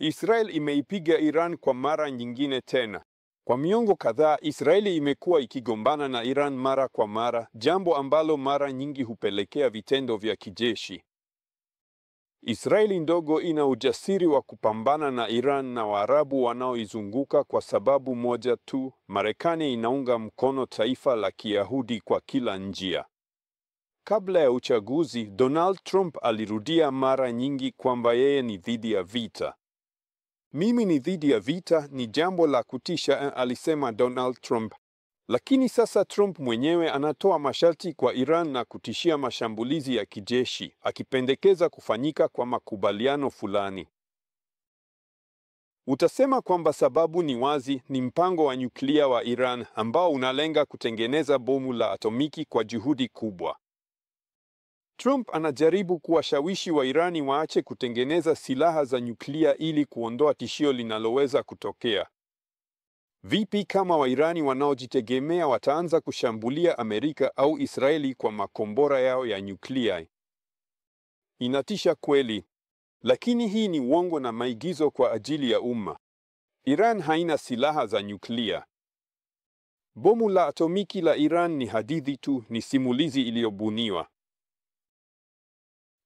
Israel imeipiga Iran kwa mara nyingine tena. Kwa miongo kadhaa, Israeli imekuwa ikigombana na Iran mara kwa mara, jambo ambalo mara nyingi hupelekea vitendo vya kijeshi. Israeli ndogo ina ujasiri wa kupambana na Iran na Waarabu wanaoizunguka kwa sababu moja tu: Marekani inaunga mkono taifa la Kiyahudi kwa kila njia. Kabla ya uchaguzi, Donald Trump alirudia mara nyingi kwamba yeye ni dhidi ya vita. Mimi ni dhidi ya vita, ni jambo la kutisha, alisema Donald Trump. Lakini sasa Trump mwenyewe anatoa masharti kwa Iran na kutishia mashambulizi ya kijeshi, akipendekeza kufanyika kwa makubaliano fulani. Utasema kwamba sababu ni wazi, ni mpango wa nyuklia wa Iran ambao unalenga kutengeneza bomu la atomiki kwa juhudi kubwa. Trump anajaribu kuwashawishi Wairani waache kutengeneza silaha za nyuklia ili kuondoa tishio linaloweza kutokea. Vipi kama Wairani wanaojitegemea wataanza kushambulia Amerika au Israeli kwa makombora yao ya nyuklia? Inatisha kweli. Lakini hii ni uongo na maigizo kwa ajili ya umma. Iran haina silaha za nyuklia. Bomu la atomiki la Iran ni hadithi tu, ni simulizi iliyobuniwa.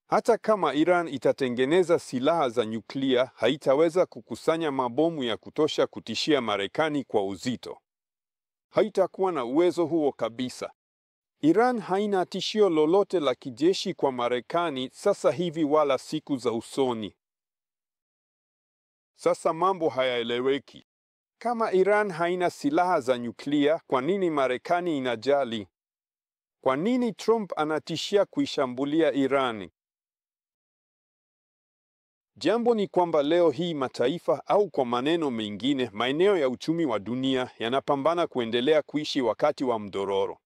Hata kama Iran itatengeneza silaha za nyuklia, haitaweza kukusanya mabomu ya kutosha kutishia Marekani kwa uzito. Haitakuwa na uwezo huo kabisa. Iran haina tishio lolote la kijeshi kwa Marekani sasa hivi wala siku za usoni. Sasa mambo hayaeleweki. Kama Iran haina silaha za nyuklia, kwa nini Marekani inajali? Kwa nini Trump anatishia kuishambulia Iran? Jambo ni kwamba leo hii mataifa, au kwa maneno mengine, maeneo ya uchumi wa dunia yanapambana kuendelea kuishi wakati wa mdororo.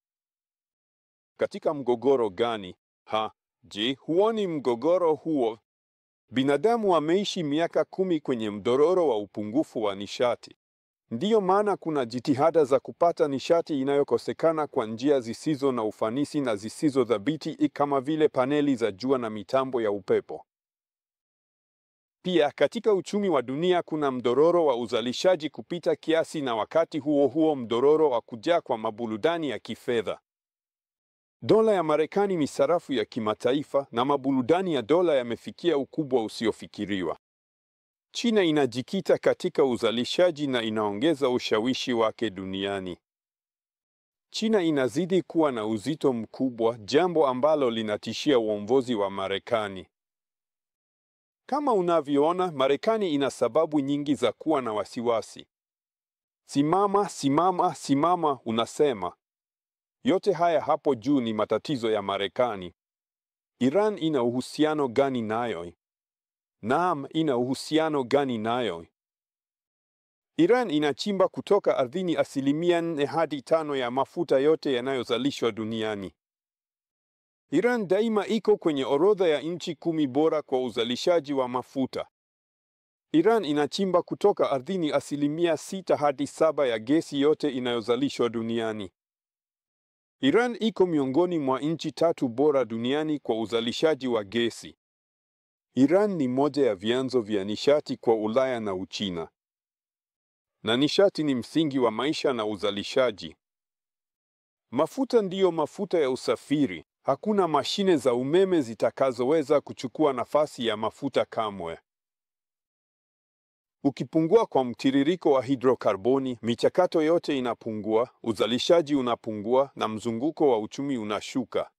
Katika mgogoro gani? Ha, je, huoni mgogoro huo? Binadamu wameishi miaka 10 kwenye mdororo wa upungufu wa nishati. Ndiyo maana kuna jitihada za kupata nishati inayokosekana kwa njia zisizo na ufanisi na zisizo thabiti kama vile paneli za jua na mitambo ya upepo. Pia katika uchumi wa dunia kuna mdororo wa uzalishaji kupita kiasi na wakati huo huo mdororo wa kujaa kwa maburudani ya kifedha. Dola ya Marekani ni sarafu ya kimataifa na maburudani ya dola yamefikia ukubwa usiofikiriwa. China inajikita katika uzalishaji na inaongeza ushawishi wake duniani. China inazidi kuwa na uzito mkubwa, jambo ambalo linatishia uongozi wa Marekani. Kama unavyoona, Marekani ina sababu nyingi za kuwa na wasiwasi. Simama, simama, simama, unasema. Yote haya hapo juu ni matatizo ya Marekani. Iran ina uhusiano gani nayo? Naam, ina uhusiano gani nayo? Iran inachimba kutoka ardhini 4 hadi 5% ya mafuta yote yanayozalishwa duniani. Iran daima iko kwenye orodha ya nchi 10 bora kwa uzalishaji wa mafuta. Iran inachimba kutoka ardhini 6 hadi 7% ya gesi yote inayozalishwa duniani. Iran iko miongoni mwa nchi 3 bora duniani kwa uzalishaji wa gesi. Iran ni moja ya vyanzo vya nishati kwa Ulaya na Uchina. Na nishati ni msingi wa maisha na uzalishaji. Mafuta ndiyo mafuta ya usafiri. Hakuna mashine za umeme zitakazoweza kuchukua nafasi ya mafuta kamwe. Ukipungua kwa mtiririko wa hidrokarboni, michakato yote inapungua, uzalishaji unapungua na mzunguko wa uchumi unashuka.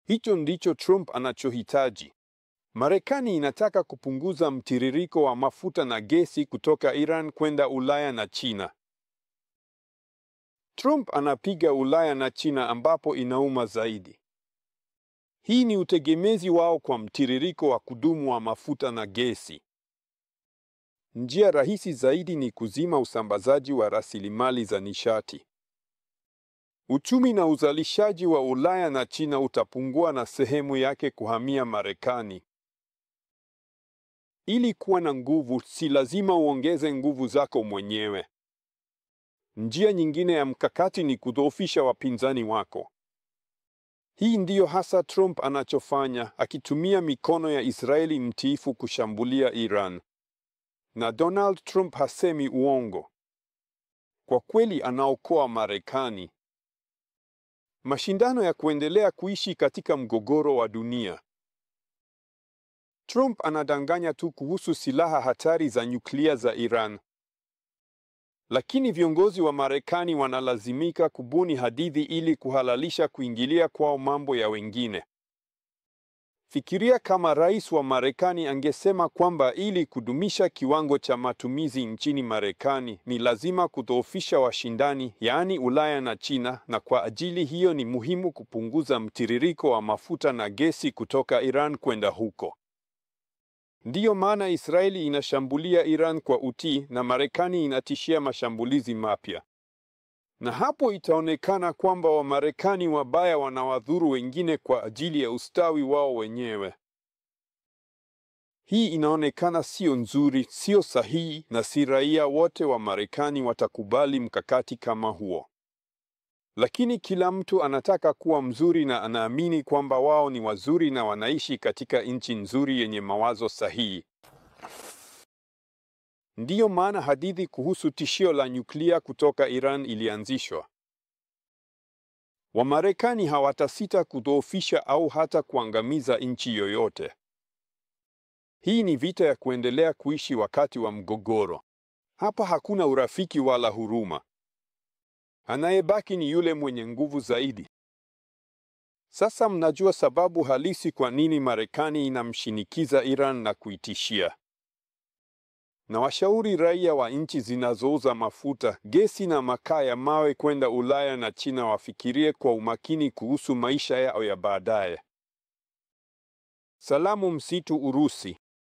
Hicho ndicho Trump anachohitaji. Marekani inataka kupunguza mtiririko wa mafuta na gesi kutoka Iran kwenda Ulaya na China. Trump anapiga Ulaya na China ambapo inauma zaidi. Hii ni utegemezi wao kwa mtiririko wa kudumu wa mafuta na gesi. Njia rahisi zaidi ni kuzima usambazaji wa rasilimali za nishati. Uchumi na uzalishaji wa Ulaya na China utapungua na sehemu yake kuhamia Marekani. Ili kuwa na nguvu, si lazima uongeze nguvu zako mwenyewe. Njia nyingine ya mkakati ni kudhoofisha wapinzani wako. Hii ndiyo hasa Trump anachofanya, akitumia mikono ya Israeli mtiifu kushambulia Iran. Na Donald Trump hasemi uongo. Kwa kweli anaokoa Marekani. Mashindano ya kuendelea kuishi katika mgogoro wa dunia. Trump anadanganya tu kuhusu silaha hatari za nyuklia za Iran. Lakini viongozi wa Marekani wanalazimika kubuni hadithi ili kuhalalisha kuingilia kwao mambo ya wengine. Fikiria kama rais wa Marekani angesema kwamba ili kudumisha kiwango cha matumizi nchini Marekani ni lazima kudhoofisha washindani, yaani Ulaya na China, na kwa ajili hiyo ni muhimu kupunguza mtiririko wa mafuta na gesi kutoka Iran kwenda huko. Ndiyo maana Israeli inashambulia Iran kwa utii na Marekani inatishia mashambulizi mapya. Na hapo itaonekana kwamba Wamarekani wabaya wanawadhuru wengine kwa ajili ya ustawi wao wenyewe. Hii inaonekana sio nzuri, sio sahihi, na si raia wote wa Marekani watakubali mkakati kama huo. Lakini kila mtu anataka kuwa mzuri na anaamini kwamba wao ni wazuri na wanaishi katika nchi nzuri yenye mawazo sahihi. Ndiyo maana hadithi kuhusu tishio la nyuklia kutoka Iran ilianzishwa. Wamarekani hawatasita kudhoofisha au hata kuangamiza nchi yoyote. Hii ni vita ya kuendelea kuishi wakati wa mgogoro. Hapa hakuna urafiki wala huruma. Anayebaki ni yule mwenye nguvu zaidi. Sasa mnajua sababu halisi kwa nini Marekani inamshinikiza Iran na kuitishia. Na washauri raia wa nchi zinazouza mafuta, gesi na makaa ya mawe kwenda Ulaya na China wafikirie kwa umakini kuhusu maisha yao ya baadaye. Salamu msitu Urusi.